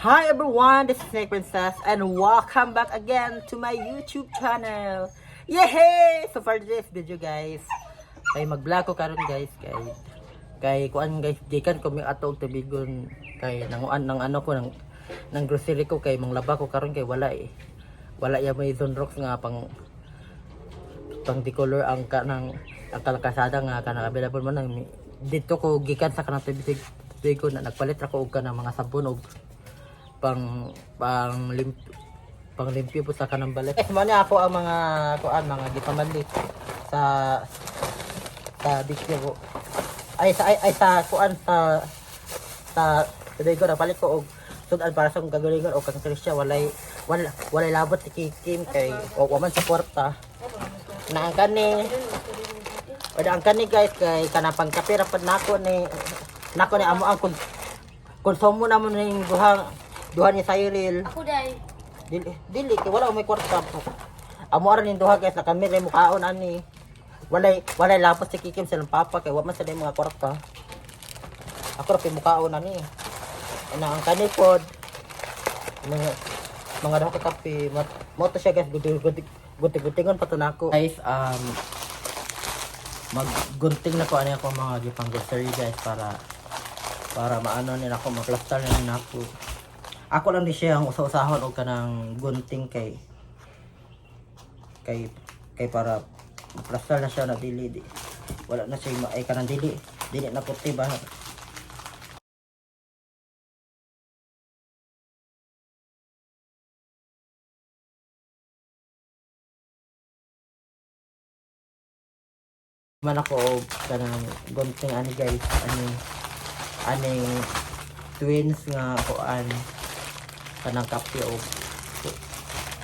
Hi everyone, this is Snake Princess and welcome back again to my YouTube channel. Yay! So for this video guys, kay mag-vlog ko karon guys kay kay kuan guys, gikan ko mi ato og tubigon kay nanguan ng ano ko ng grocery ko kay manglaba ko karon kay wala eh. Wala ya may Zonrox nga pang pang decolor ang kanang ang kalakasada nga kanang available man nang dito ko gikan sa kanang tubig tubigon na nagpalit ra ko og kanang mga sabon og pang pang limp pang limpyo po sa kanang balay. Eh, mo niya ako ang mga kuan mga gipamalit sa sa bikyo ko. Ay sa ay, ay sa kuan sa sa tubigon nagpalit ko og sudan para sa akong kagalingon og kang Trisha walay walay labot si Kikim kay o wa man sa kwarta. Na ang kani o ang kani guys kay kanang pangkape ra pud nako ni amo ang konsumo na mo ning duha duha ni Cyril. Ako dai. Dili, dili kay wala may kwarta. Amo ara ning duha guys na kami ray mukaon ani. Walay walay lapos si Kikim sa ilang papa kay wa man sila yung mga kwarta. Ako ra pay mukaon ani. Ana ang kani pod mga mga duha ka kape mo to siya guys guti guti guti gutingon pa to nako. Guys, maggunting na ko ani ako mga gipang grocery guys para para maano nila ako magplastar na nila ako. Ako lang di siya ang usa-usahon og kanang gunting kay kay kay para maplastar na siya na dili di, wala na siya ay kanang dili dili na puti ba. Man ako og kanang gunting ani guys, ani aning twins nga kuan kanang kape og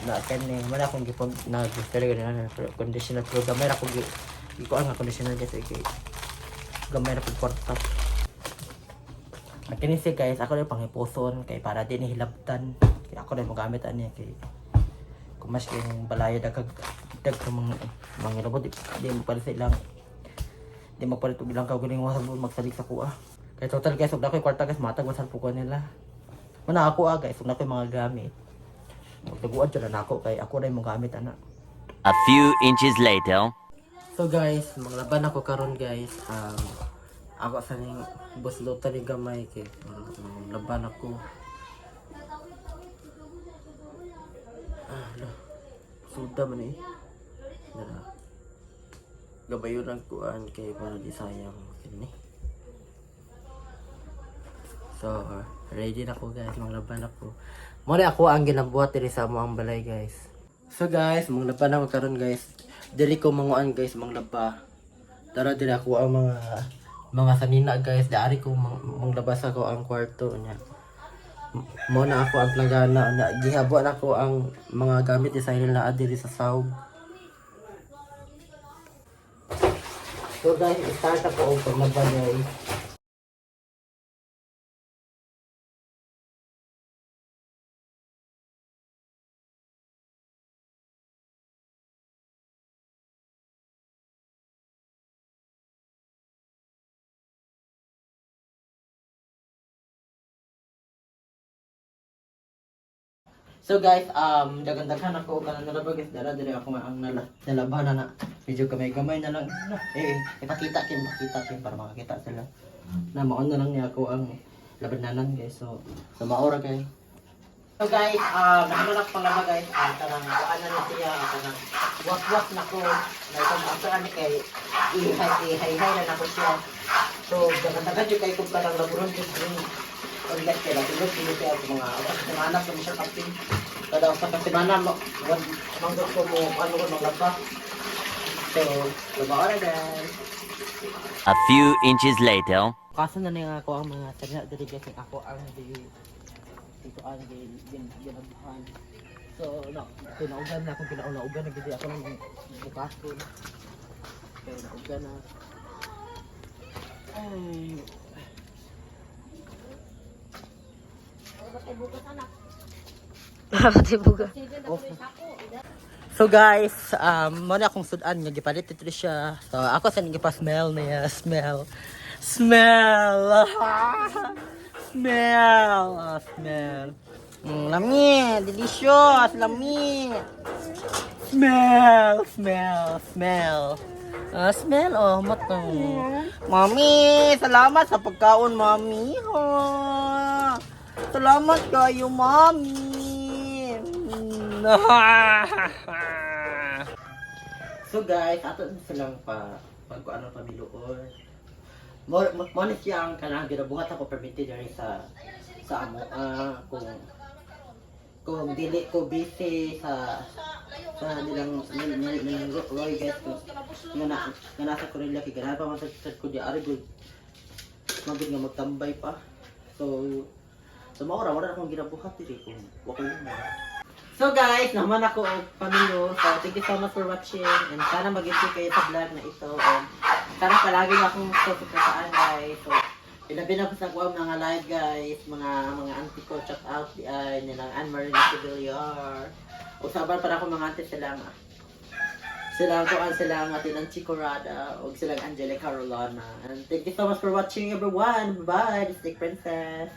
na kani man akong gipag nag-gusto na conditioner pero gamay ra ko gi gikuan nga conditioner guys kay gamay ra pud kwarta. Ang kini siya guys, ako na panghipuson kay para di ni hilabtan. Kay ako na mo gamit ani kay kung mas kay yung balaya dagag dag mga mga robot di, di mo palit sa ilang di mo palit og ilang kaugalingon sa magsalig sa kuha. Kay total guys, ug na ko'y kwarta guys, matag wasal po ko nila. Muna ako ah guys, ug na ko'y mga gamit. Magtaguan dyan na ako kay ako na yung mga gamit ana. A few inches later. So guys, maglaban ako karon guys. Ako sa ning buslutan ni gamay kay laban ako. Ah, la. Suda man eh. Dara. Gabayon ang kuan kay para di sayang kini. So, ready na ko guys, manglaban ako. Mo ako ang ginabuhat diri sa amo ang balay guys. So guys, manglaban ako karon guys. Dili ko manguan guys, manglaba. Tara diri ako ang mga mga sanina guys, dari ko manglaba sa ko ang kwarto niya. Mo na ako ang planggana niya. Gihabo na ako ang mga gamit ni Cyril na diri sa sawg. So guys, start ako og paglaba guys. So guys, daghan-daghan ako kanang nalaba guys, dara diri ako nga ang nalaban na na. Medyo gamay-gamay na lang. Na, eh, ipakita kim, pakita kim para makakita sila. Na maon na lang niya ako ang labananan guys. So, so maora kay. So guys, naman ako panglaba guys, kanang kuan na siya, kanang was-was na ko, na itong mga ani kay ihay ihay hay na nako siya. So, daghan-daghan jud kay kung kanang laburon jud ni pag guys kay natulog dili siya ako mga usa ka semana ko siya kape. Kada usa ka semana mo manggod ko mo ano ko maglaba. So, laba na guys. A few inches later. Kaso na nga ako ang mga sarili diri guys ako ang di dito ang di ginagbuhan. So, no, pinaugan na akong pinaunaugan na gid ako ng bukason. Kaya naugan na. Ay, Dapat buga. So guys, mo na akong sudan nga gipalit ito siya. So ako sa gipa smell niya, smell. Smell. Smell. Ah, smell. Lami, delicious, lami. Smell, smell, smell. Ah, smell, oh, matong. Mami, salamat sa pagkaon, Mami. Ha. Salamat kayo, Mami. So guys, ato na silang pa pag ano pamiluon. Mo ni siya ang kanang ginabuhat ako permitted diri sa amo, ah, kung dili ko busy sa nilang nilang Roy guys ko nga na nga nasa Korea kay ganahan pa man sa ko di ari gud magud nga magtambay pa. So mao ra, wala akong ginabuhat diri kung wa ko mo. So guys, naman ako og pamilyo. So thank you so much for watching and sana mag-enjoy kayo sa vlog na ito and sana palagi na akong susuportahan, guys. So ilabi na ko sa kuha mga live guys, mga auntie ko, check out di ay nilang Anne Marie Villar. O sabar para ako mga auntie sila nga. Sila ko ang sila ang atin ang Chicorada o silang Angelica Rolana. And thank you so much for watching, everyone. Bye. This is Princess.